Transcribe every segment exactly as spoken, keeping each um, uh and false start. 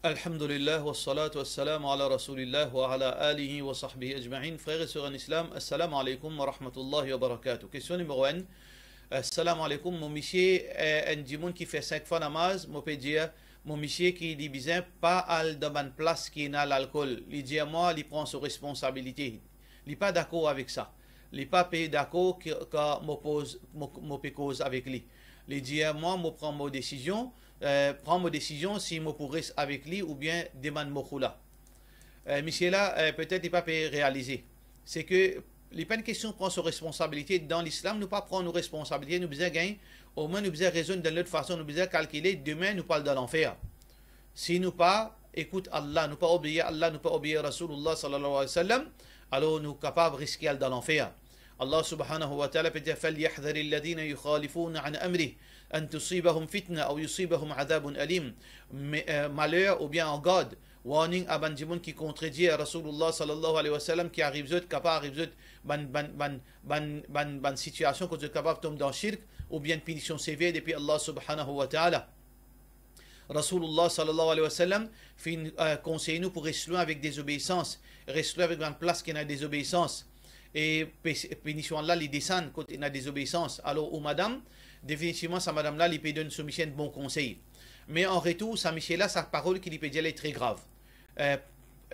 Alhamdulillah, wassalatu wassalamu ala Rasoulillah wa ala alihi wa sahbihi ajmain. Frer e ser an Islam, assalamu alaikum wa rahmatullahi wa barakatuh. Kestion nimero enn. Assalamu alaikum, mo misie, eh, enn dimoun ki fer sink fwa namaz, mo pe dir mo misie ki li bizin pa al dan bann plas ki ena lalkol. Li dir mwa li pran so responsabilite. Li pa dakor avek sa. Li pa pe dakor ki, kan mo poz, mo, mo pe koz avek li. Li dir mwa mo pran mo desizion, eh, pran mo desizion si mo pou res avek li oubien demann mo khoula. Eh, misie la, eh, petet li pa pe realize. Se ke li pa enn kestion pran so responsabilite. Dan Lislam, nou pa pran nou responsabilite, nou bizin gagn, omwin nou bizin rezonn dan lot fason, nou bizin kalkile, demin nou pou al dan lanfer. Si nou pa ekout Allah, nou pa obeir Allah, nou pa obeir Rasoulillah sallallahu alayhi wa sallam, alor nou kapav riske al dan lanfer. Allah subhanahu wa ta'ala pe dir, "Falyahdhari alladhina yukhalifuna an amrih, an tusibahum fitna aw yusibahum adhabun alim." Me, eh, maler oubien angard, warning a bann dimoun ki kontredir Rasoulillah sallallahu alayhi wa sallam, ki ariv zot, kapav ariv zot bann, bann, bann, bann, bann, bann sitiasion kot zot kapav tom dan shirk, oubien pinision sever depi Allah subhanahu wa ta'ala. Rasoulillah sallallahu alayhi wa sallam finn, eh, konsey nou pou res lwin avek dezobeisans, res lwin avek bann plas ki ena dezobeisans. E pe-, pinision la, li desann kot ena dezobeisans. Alor, ou madam, definitivman, sa madam la, li pe donn so misie enn bon konsey. Me an retour, sa misie la, sa parol ki li pe dir la, li tre grav. Eh,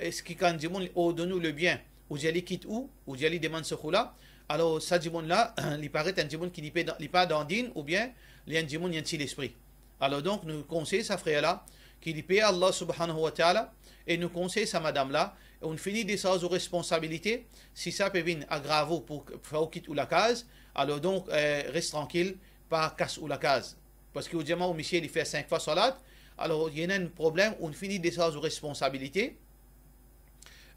eski kan dimoun ordonn ou lebien, ou dir li kit ou, ou dir li demann so khoula, alor sa dimoun la, li paret enn dimoun ki li pe dan, li pa dan din, oubien li enn dimoun, li enn ti lespri. Alor donk, nou konsey sa frer la, ki li per Allah subhanahu wa ta'ala, e nou konsey sa madam la, ou'nn fini desarz ou responsabilite, si sa pe vinn agrav ou pou k-, fer ou kit ou lakaz, alor donk, eh, res trankil, pa kas ou lakaz. Parski ou dir mwa ou misie li fer sink fwa salat, alor ena enn problem, ou'nn fini desarz ou responsabilite,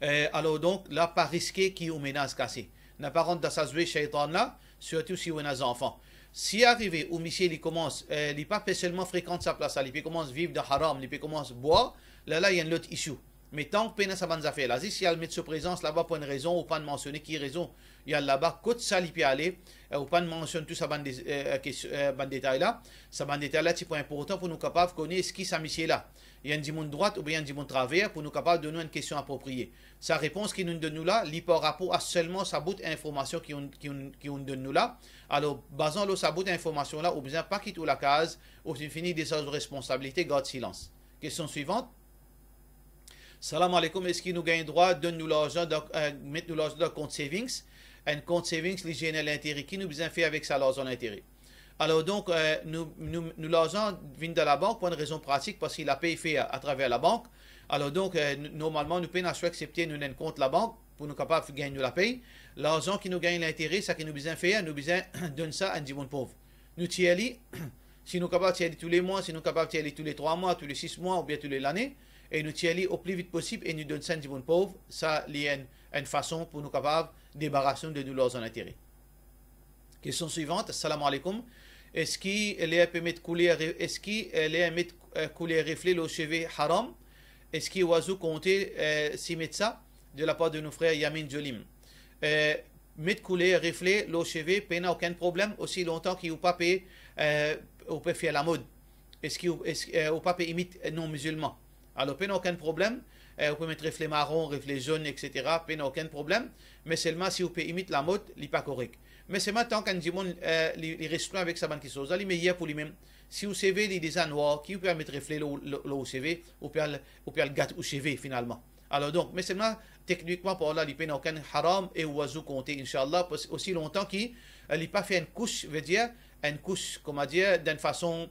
eh, alor donk, la pa riske ki ou menaz kase. Na pa rant dan sa zwe shaytan la, sirtou si ou ena zanfan. Si arive ou misie li koumans, eh, li pa pe selman frekant sa plas la, li pe koumans viv dan haram, li pe koumans bwar, la, la, ena enn lot issue. Me tank pena sa bann zafer la, zis li al met so prezans laba pou enn rezon, ou pa'nn mansione ki rezon li al laba, kot sa li pe ale, eh, ou pa'nn mansionn tou sa bann de-, eh, kes-, eh, bann detay la. Sa bann detay la ti pou inportan pou nou kapav kone eski sa misie la, li enn dimoun drwat oubien enn dimoun traver, pou nou kapav donn ou enn kestion aproprie. Sa repons ki nou'nn donn ou la, li par rapor a selman sa bout informasion ki ou'nn, ki ou'nn, ki ou'nn donn nou la. Alor, bazan lor sa bout informasion la, ou bizin pa kit ou lakaz, ou finn fini desarz ou responsabilite, gard silans. Kestion swivant. Salam aleykoum, eski nou gagn drwa donn nou larzan dan, eh, met nou larzan dan kont savings? Enn kont savings, li zenere lintere. Ki nou bizin fer avek sa larzan lintere? Alor donk, eh, nou, nou, nou larzan vinn dan labank pou enn rezon pratik, parski lapey fer atraver labank. Alor donk, eh, nou, normalman, nou pena swa aksepte nou ena enn kont labank pou nou kapav gagn nou lapey. Larzan ki nou gagn lintere, sa ki nou bizin fer, nou bizin donn sa enn dimoun pov. Nou tir li, si nou kapav tir li toulemwa, si nou kapav tir li touletrwa mwa, toulesis mwa oubien toule lane, e nou tir li o pli vit posib e nou donn sa enn dimoun pov, sa li enn, enn fason pou nou kapav debaras nou de nou larzan lintere. Kestion swivant, assalamu aleykoum. Eski ler pe met kouler re-, eski, eh, ler met, eh, kouler refle lor seve haram? Eski wazou konte, eh, si met sa? De lapar de nou frer Yamin Jolim. Eh, met kouler refle lor seve, pena okenn problem, osi lontan ki ou pa pe, eh, ou pe fer lamod. Eski ou, eski, eh, ou pa pe imit, eh, non-mizilman. Alor, pena okenn problem, eh, ou pe met refle maron, refle zonn, et cetera, pena okenn problem, me selman si ou pe imit lamod, li pa korek. Me selman tank enn dimoun, eh, li, li res lwin avek sa bann kiksoz la, li meyer pou limem. Si ou seve li deza nwar, ki ou pe al met refle lor, lor, lor ou seve, ou pe al, ou pe al gat ou seve finalman. Alor donk, me selman teknikman parlan, li pena okenn haram e wazou konte, inshallah, pars-, osi lontan ki, eh, li pa fer enn kous, vedir, enn kous, kouma dir, dan enn fason,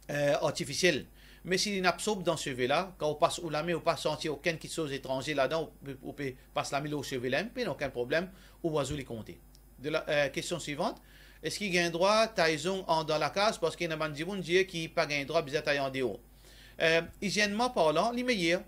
eh, artifisiel. Me si li inn absorb dan seve la, kan ou pas ou lame, ou pa santi okenn kiksoz etranze ladan, ou pe, ou pe pas lame lor seve la, pena okenn problem, ou wazou li konte. De la, eh, kestion swivant, eski gagn drwa tay zong andan lakaz, parski ena bann dimoun dir ki pa gagn drwa bizin tay andeor? Eh, iziennman parlan, li meyer.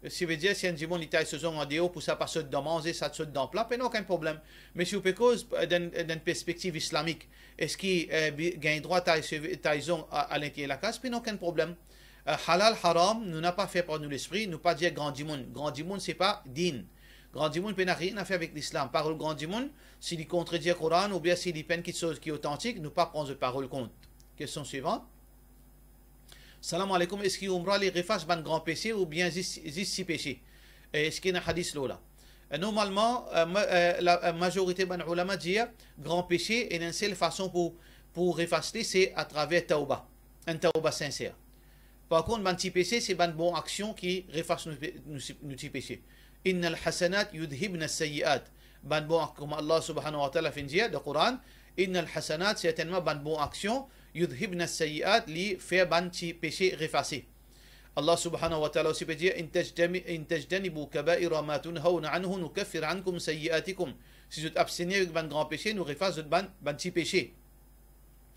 Savedir, si enn dimoun li tay so zong andeor pou sa pa sot dan manze, sa sot dan pla, pena okenn problem. Me si ou pe koz, eh, dan, dan enn perspektiv islamik, eski, eh, bi-, gagn drwa tay seve, tay zong a, alinterier lakaz? Pena okenn problem. Eh, halal, haram, nou napa fer par nou lespri, nou pa dir gran dimoun. Gran dimoun, se pa din. Gran dimoun pena rien a fer avek Lislam. Parol gran dimoun, si li kontredir Koran oubien si li pa enn kiksoz ki otantik, nou pa pran zot parol kont. Kestion swivant. Salam aleykoum, eski Umra li efas bann gran pese oubien zis, zis ti pese? E eski ena hadis lor la? E normalman, e, ma-, e, la, e, mazorite bann oulama dir gran pese, ena enn sel fason pou, pou efas li, se atraver tawba, enn tawba sinser. Par kont, bann ti pese, se bann bon aksion ki efas nou, nou, nou ti pese. Innal hasanat yudhibna sayyiat. Bann bon ak-, kouma Allah subhanahu wa ta'ala finn dir dan Koran, innal hasanat, sertennman bann bon aksion, yudhibna sayyiat, li fer bann ti pese efase. Allah subhanahu wa ta'ala osi pe dir, "In tajtami-, in tajtanibu kaba'ira ma tunhawna anhu nukaffir ankum sayyiatikum." Si zot absteni avek bann gran pese, nou efas zot bann, bann ti pese.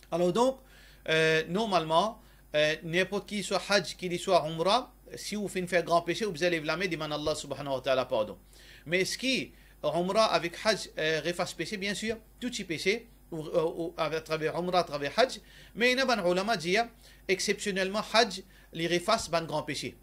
Alor donk, e, normalman, e, ninport ki swa hajj, ki li swa umra, si ou finn fer gran pese, ou bizin lev lame, demann Allah subhanahu wa ta'ala pardon. Me eski umra avek hajj, e, efas pese? Biensir, tou ti pese, ou, ou, ou, atraver umra, atraver hajj. Me ena bann oulama dir, eksepsionelman, hajj, li efas bann gran pese.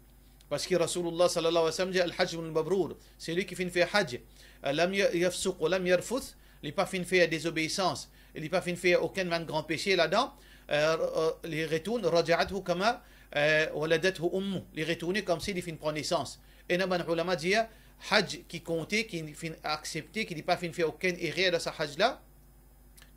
Parski Rasoulullah sallallahu alayhi wa sallam dir, "Al-hajjul mabrour, seki finn fer hajj, e, lam ya-, yafsuq wa lam yarfuth, li pa finn fer dezobeisans, e li pa finn fer okenn bann gran pese ladan, e, e, li retourn, raja'athu kama, e, waladathu ummu, li retourne koumsi li finn pran nesans." Ena bann oulama dir, hajj ki konte, ki finn aksepte, ki li pa finn fer okenn erer dan sa hajj la,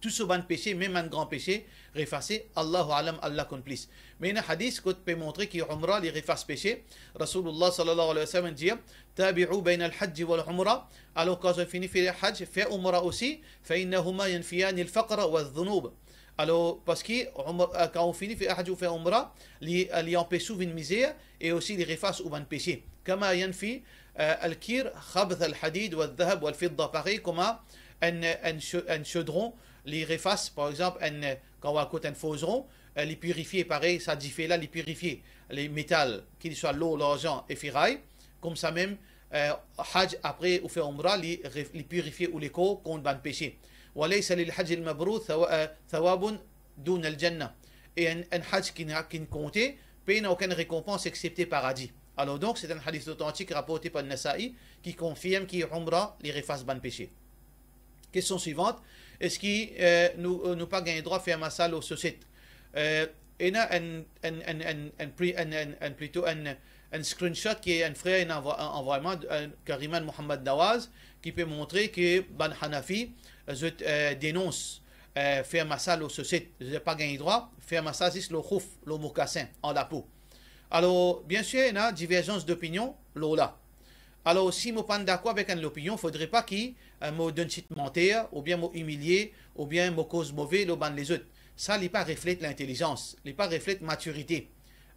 tou so bann pese, mem bann gran pese, efase, Allahu a'lam, Allah konn plis. Me ena hadis kot pe montre ki umra, li efas pese. Rasoulullah sallallahu alayhi wa sallam dir, "Tabi'u bayna al-hajj wal umra." Alor, kan zot fini fer hajj, fer umra osi, "fa innahuma yanfiyani al-faqra wa dhunub." Alor, parski umra, e, kan ou fini fer hajj ou fer umra, li, e, li anpes ou vinn mizer, e osi li efas ou bann pese. Kama yanfi, e, al-kir khabath al-hadid wa dhahab wal fidda, parey kouma enn, enn so-, enn sodron, li efas, par exanp, enn, kan ou al kot enn forzeron, e, li pirifie, parey sa dife la, li pirifie le metal, ki li swa lor, larzan e feray, koumsamem, e, hajj apre ou fer umra, li ref-, li pirifie ou lekor kont bann pese. "Wa laysa lil hajjil mabrur thawa-, e, thawabun dunal jannah." E enn, enn hajj ki na, ki konte, pena okenn rekonpans exepte paradi. Alor donk, se enn hadis otantik raporte par Nasa'i ki konfirm ki umra, li efas bann pese. Kestion swivant, eski, e, nou, e, nou pa gagn drwa fer masa lor soset? E, ena enn, enn, enn, enn, enn pri-, enn, enn, enn, plito enn, enn screenshot ki enn frer inn anvwa-, anvway mwa, e, Kariman Mohammad Nawaz, ki pe montre ki bann Hanafi, zot, e, denons, e, fer masa lor soset. Zot pa gagn drwa fer masa zis lor khouf, lor mokasin an lapo. Alor, biensir, ena diverzans dopinion lor la. Alor, si mo pa'nn dakor avek enn lopinion, fodre pa ki, e, mo donn tit manter, oubien mo imilie, oubien mo koz move lor bann lezot. Sa, li pa reflet lintelizans, li pa reflet matirite.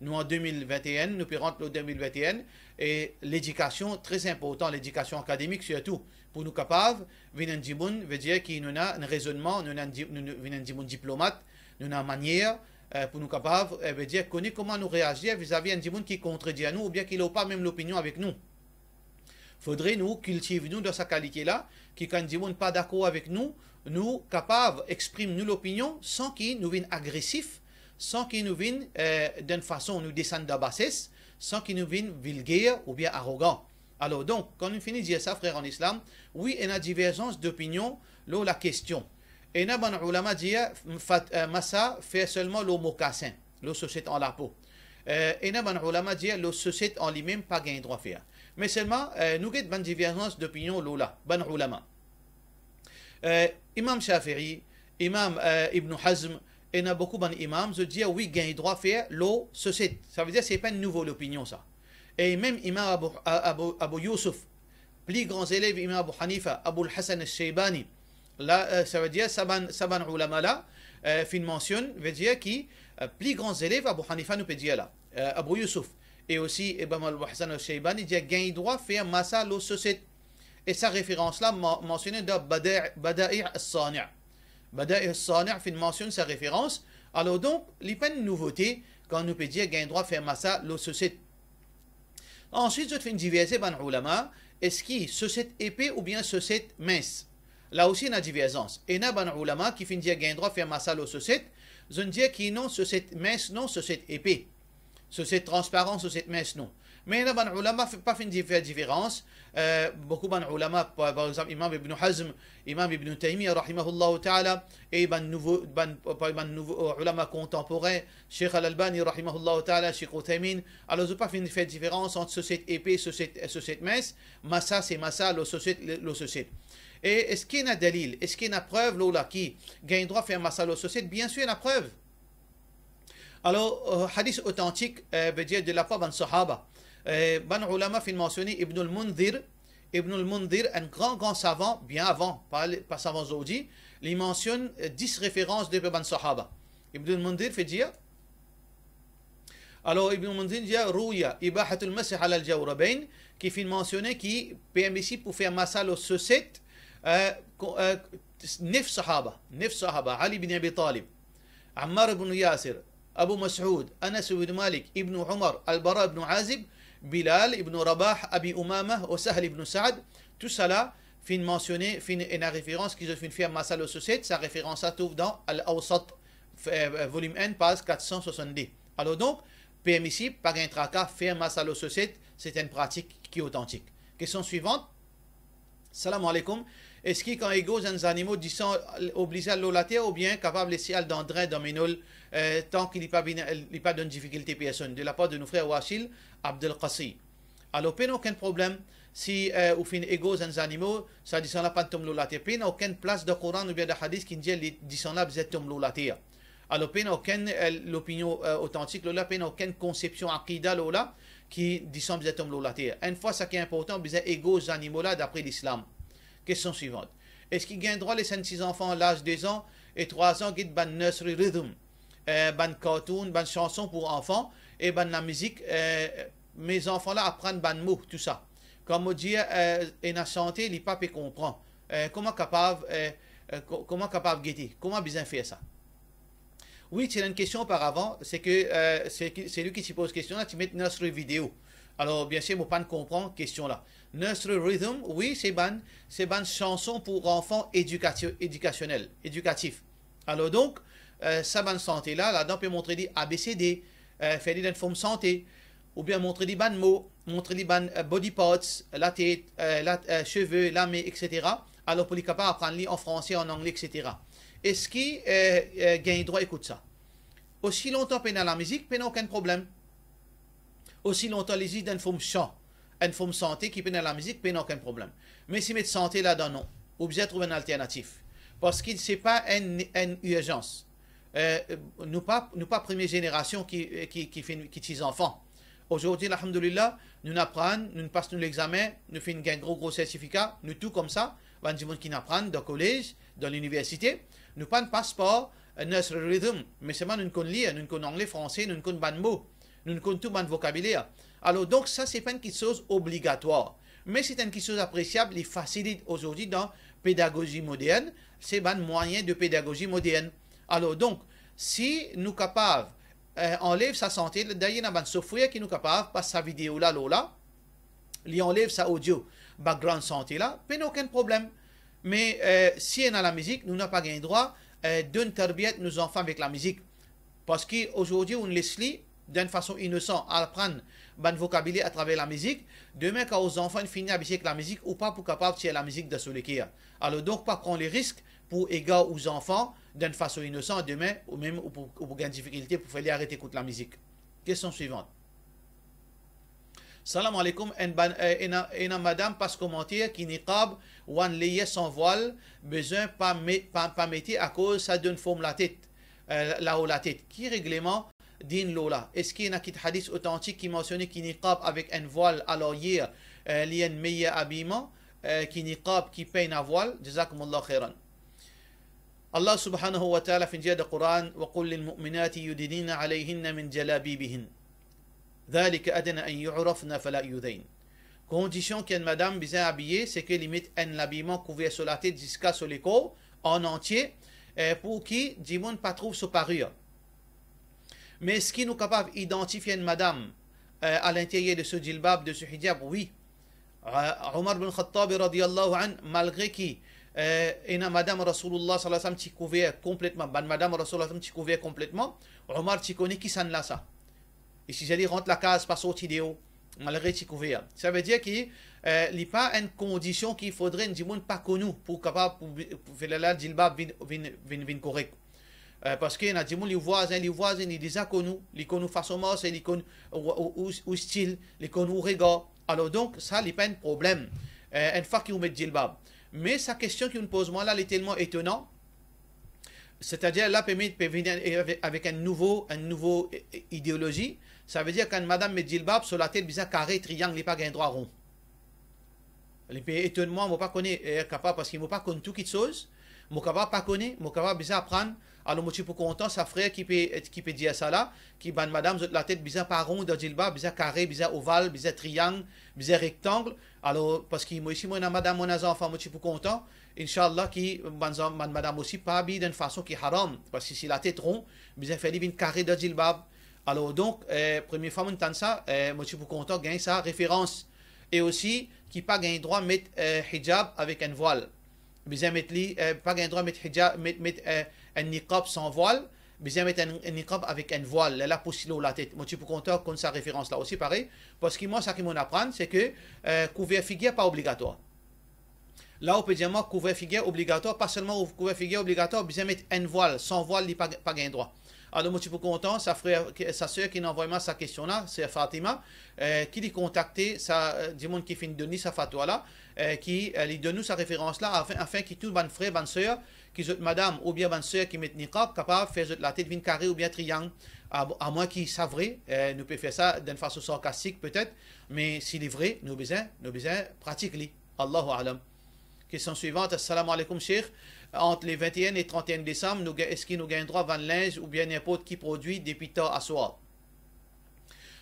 Nou an de mil vinte e enn, nou pe rant lor de mil vinte e enn, e ledikasion, tre inportan, ledikasion akademik sirtou, pou nou kapav vinn enn dimoun, vedir ki nou ena enn rezonnman, nou ena enn di-, nou, nou vinn enn dimoun diplomat, nou ena manier, e, pou nou kapav, e, vedir kone kouma nou reazir vizavi enn dimoun ki kontredir nou oubien ki lor pa mem lopinion avek nou. Fodre nou kiltiv nou dan sa kalite la, ki kan dimoun pa dakor avek nou, nou kapav exprim nou lopinion san ki nou vinn agresif, san ki nou vinn, e, dan enn fason nou desann dan bases, san ki nou vinn vilger oubien arogan. Alor donk, kan nou fini dir sa, frer an Islam, wi, ena diverzans dopinion lor lakestion. Ena bann oulama dir, m-, fat-, e, masa fer selman lor mokasin, lor soset an lapo. E, ena bann oulama dir lor soset an limem pa gagn drwa fer. Me selman, e, nou get bann diverzans dopinion lor la, bann oulama. E, Imam Shafi'i, Imam, e, Ibn Hazm, ena boukou bann imam, zot dir wi, gagn drwa fer lor soset. Savedir se pa enn nouvo lopinion sa. E mem Imam Abu, a-, Abu, Abu Yusuf, pli gran zelev Imam Abu Hanifa, Abul Hasan al-Shaybani. La, e, savedir sa bann, sa bann oulama la, e, finn mansionn, vedir ki, e, pli gran zelev Abu Hanifa, nou pe dir la, e, Abu Yusuf, e osi Imam Abu Hasan al-Shaybani, dir gagn drwa fer masa lor soset. E sa referans la man-, mansione dan Bada-, Bada'i as-Sani'. Bada'i as-Sani' finn mansionn sa referans. Alor donk, li pa enn nouvote kan nou pe dir gagn drwa fer masa lor soset. Answit, zot finn diverze bann oulama, eski soset epe oubien soset mins? La osi, ena diverzans. Ena bann oulama ki finn dir gagn drwa fer masa lor soset, zot dir ki non, soset mins non, soset epe. Soset transparan, soset mins non. Me ena bann oulama fi-, pa finn di-, fer diferans. Eh, boukou bann oulama, par, par exanp, Imam Ibn Hazm, Imam Ibn Taymiyyah, rahimahullahu ta'ala, e bann nouvo, bann, par bann nouvo, eh, oulama kontanporin, Sheikh Al-Albani, rahimahullahu ta'ala, Sheikh Uthaymin, alor zot pa finn fer diferans ant sosset epe, sosset, sosset mins, masa se masa, lor sosset, lor sosset. E eski ena dalil, eski ena prev lor la ki gagn drwa fer masa lor sosset? Biensir ena prev. Alor, eh, hadis otantik, eh, vedir de lapar bann sahaba. Eh, bann oulama finn mansione Ibnul Mundhir. Ibnul Mundhir, enn gran, gran savan, bien avan, pa, pa savan zordi, li mansionn, eh, dis referans depi bann sahaba. Ibnul Mundhir finn dir, alor, Ibnul Mundhir dir, "Ruwiya ibahatul masih alal jawrabayn," ki finn mansione ki permisib pou fer masa lor sosset, eh, ko-, eh, nef sahaba, nef sahaba, Ali bin Abi Talib, Ammar ibn Yasir, Abu Mas'ud, Anas ibn Malik, Ibn Umar, Al-Bara ibn Azib, Bilal ibn Rabah, Abi Umamah, ou Sahl ibn Sa'd, tousala finn mansione, finn ena referans ki zot finn fer masa lor sosset, sa referans la trouv dan Al-Awsat, f-, eh, volim enn, paz kat san swasannde. Alor donk, permisib, pa gagn traka, fer masa lor sosset, se enn pratik ki otantik. Kestion swivant. Salam aleykoum. Eski kan ego enn zanimo disan, oblize al lor later oubien kapav les al dan drin, dan menol, eh, tan ki li pa vinn, li pa donn difikilte personn? De lapar de nou frer Wasil Abdel Qasi. Alor, pena okenn problem si, eh, ou finn ego enn zanimo, sa disan la pa tom lor later. Pena okenn plas dan Koran oubien dan hadis ki dir li disan la bizin tom lor later. Alor, pena okenn, eh, lopinion, eh, otantik lor la, pena okenn konsepsion akida lor la, ki disan bizin tom lor later. Enn fwa, sa ki inportan, bizin ego zanimo la dapre Lislam. Kestion swivant. Eski gagn drwa les enn ti zanfan laz de zan e trwa zan get bann nursery rhythm, eh, bann cartoon, bann sanson pou zanfan e bann lamizik, eh, me zanfan la aprann bann mo, tousa. Kan mo dir, eh, ena sante, li pa pe konpran. Eh, kouma kapav, eh, eh, ko-, kouma kapav gete? Kouma bizin fer sa? Wi, ti ena enn kestion oparavan, se ke, eh, se ki, selwi ki ti poz kestion la, ti met nursery video. Alor, biensir, mo pa'nn konpran kestion la. Nursery rhythm, wi, se bann, se bann sanson pou zanfan edikati-, edikasionel, edikatif. Alor donk, eh, sa bann sante la, ladan pe montre li A B C D, eh, fer li dan form sante, oubien montre li bann mo, montre li bann, eh, body parts, latet, eh, la, eh, seve, lame, et cetera. Alor pou li kapav aprann li an franse, an angle, et cetera. Eski, eh, eh, gagn drwa ekout sa? Osi lontan pena lamizik, pena okenn problem. Osi lontan li zis dan form san, enn form sante ki pena lamizik, pena okenn problem. Me si met sante ladan, non. Ou bizin trouv enn alternatif. Parski se pa enn, enn irzans. Eh, nou pa, nou pa premie zenerasion ki, ki, ki finn, ki ti zanfan. Azordi, alhamdulillah, nou aprann, nou pas nou lexame, nou finn gagn gro, gro sertifika, nou tou koumsa, bann dimoun ki aprann dan kolez, dan liniversite, nou pa'nn pas par, eh, nursery rhythm, me selman nou konn lir, nou konn angle, franse, nou konn bann mo, nou konn tou bann vokabiler. Alor donk, sa se pa enn kiksoz obligatwar, me se enn kiksoz apresiab, li fasilit azordi dan pedagozi modern, se bann mwayin de pedagozi modern. Alor donk, si nou kapav, eh, anlev sa sante, dayer ena bann software ki nou kapav pas sa video la lor la, li anlev sa audio background sante la, pena okenn problem. Me, eh, si ena lamizik, nou napa gagn drwa, eh, donn tarbiyat nou zanfan avek lamizik. Parski azordi, ou les li, dan fason inosan, aprann bann vokabiler atraver lamizik, demin kan ou zanfan inn fini abitie ek lamizik, ou pa pou kapav tir lamizik dan so leker. Alor donk, pa pran lerisk pou egar ou zanfan dan fason inosan, demin, ou mem ou pou, ou pou gagn difikilte pou fer li aret ekout lamizik. Kestion swivant. Salam aleykoum, enn bann, eh, ena, ena madam pas komanter ki niqab, ou enn leyer san vwal, bizin pa me-, pa, pa mete akoz sa donn form latet, eh, lao latet. Ki regleman dinn lor la? Eski ena kit hadis otantik ki mansione ki niqab avek enn vwal alaryer, eh, li enn meyer abiman, eh, ki niqab ki pa ena vwal? Jazakumullahu khairan. Allah subhanahu wa ta'ala finn dir dan Koran, "Wa qul lil mu'minati yudnina alayhinna min jalabibihin. Dhalika adna an yu'rafna fala yu'dhayn." Kondision ki enn madam bizin abiye, se ke li met enn labiman kouver so latet ziska so lekor an antie, eh, pou ki dimoun pa trouv so parir. Me eski nou kapav idantifie enn madam, eh, a linteryer de so jilbab, de so hijab? Wi. Eh, Omar bin Khattab radiyallahu anhu, malgre ki, eh, ena madam Rasoulillah sallallahu alayhi wa sallam ti kouver konpletman, bann madam Rasoulillah ti kouver konpletman, Omar ti kone kisannla sa. E si zot li rant lakaz, pa sorti deor. Malgre ti kouver. Savedir ki, eh, li pa enn kondision ki fodre enn dimoun pa konn ou pou kapav, pou, pou fer la jilbab vinn, vinn, vinn, vinn korek. Eh, parski ena dimoun, li ou vwazin, li ou vwazin, li deza konn ou, li konn ou fason marse, li konn ou, ou, ou, ou stil, li konn ou regar. Alor donk, sa, li pa enn problem, eh, enn fwa ki ou met jilbab. Me sa kestion ki ou'nn poz mwa la, li telman etonan. Setadir, la pe met, pe vini avek, avek enn nouvo, enn nouvo, eh, eh, ideolozi. Savedir, kan madam met jilbab, so latet bizin kare, triang, li pa gagn drwa ron. Li pe etonn mwa, mo pa kone, eh, kapav, parski mo pa konn tou kitsoz, mo kapav pa kone, mo kapav bizin aprann. Alor, mo ti pou kontan sa frer ki pe, ki pe dir sa la, ki bann madam, zot latet bizin pa ron dan jilbab, bizin kare, bizin oval, bizin triang, bizin rektang. Alor, parski mo isi, mo ena madam, mo ena zanfan, mo ti pou kontan, inshallah, ki bann zan-, bann madam osi pa abiy dan enn fason ki haram, parski si latet ron, bizin fer li vinn kare dan jilbab. Alor, donk, eh, premie fwa mo'nn tann sa, eh, mo ti pou kontan gagn sa referans. E osi, ki pa gagn drwa met, eh, hijab avek enn vwal. Bizin met li, eh, pa gagn drwa met hijab, met, met, eh, enn niqab san vwal, bizin met enn, enn niqab avek enn vwal, lerla pou silo latet. Mo ti pou kontan konn sa referans la osi parey, parski mwa, sa ki mo'nn aprann, se ke, eh, kouver figir pa obligatwar. La, ou pe dir mwa, kouver figir obligatwar, pa selman ou kouver figir obligatwar, bizin met enn vwal, san vwal, li pa, pa gagn drwa. Alor, mo ti pou kontan, sa frer, ki, sa ser ki'nn anvoy mwa sa kestion la, ser Fatima, eh, ki li kontakte sa, eh, dimoun ki finn donn li sa fatwa la, eh, ki, eh, li donn nou sa referans la, afin, afin ki tou bann frer, bann ser, ki zot madam oubien bann ser ki met niqab, kapav fer zot latet vinn kare oubien triang. A, amwin ki sa vre, eh, nou pe fer sa dan enn fason sarkastik petet, me si li vre, nou bizin, nou bizin pratik li. Allahu a'lam. Kestion swivan, assalamu alaikum, Sheikh. Ant le vingt et un e trente et un desam, nou gagn, eski nou gagn drwa vann linz oubien ninport ki prodwi depi tar aswar?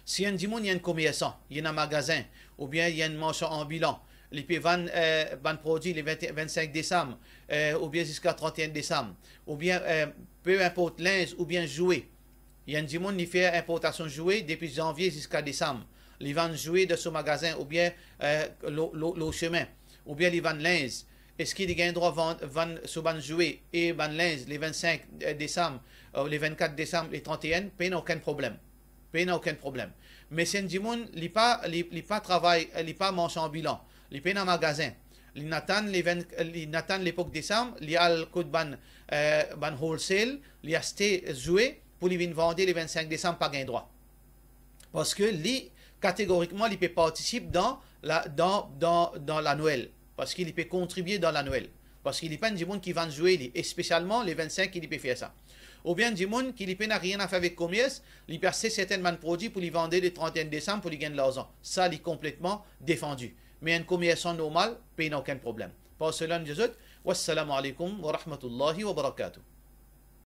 Si enn dimoun, li enn komersan, li ena magazin, oubien li enn marsan anbilan, li pe vann, eh, bann prodwi le vingt, vingt-cinq desam, eh, oubien ziska trente et un desam, oubien, eh, pe inport linz oubien zoue. Li enn dimoun, li fer inportasion zoue depi zanvie ziska desam. Li vann zoue dan so magazin oubien, eh, lor, lor, lor semin, oubien li vann linz. Eski li gagn drwa vann, vann so bann zoue e bann linz le vingt-cinq desam, eh, le vingt-quatre desam, le trente et un? Pena okenn problem. Pena okenn problem. Me si enn dimoun, li pa, li, li pa travay, li pa marsan anbilan, li pena magazin, li'nn atann le vingt, li'nn atann lepok desam, li al kot bann, eh, bann wholesale, li aste zoue pou li vinn vande le vingt-cinq desam, pa gagn drwa. Parski li, kategorikman, li pe partisip dan la, dan, dan, dan la Nwel. Parski li pe kontribie dan la Nwel. Parski li pa enn dimoun ki vann zoue li, espesialman le vingt-cinq ki li pe fer sa. Oubien enn dimoun ki li pena nanye a fer avek komers, li pe aste sertin bann prodwi pou li vande le trente et un desam pou li gagn larzan. Sa, li konpletman defandi. Me enn komersan normal, pena okenn problem. Par sela, nou dir zot, wassalamu alaikum wa rahmatullahi wa barakatuh.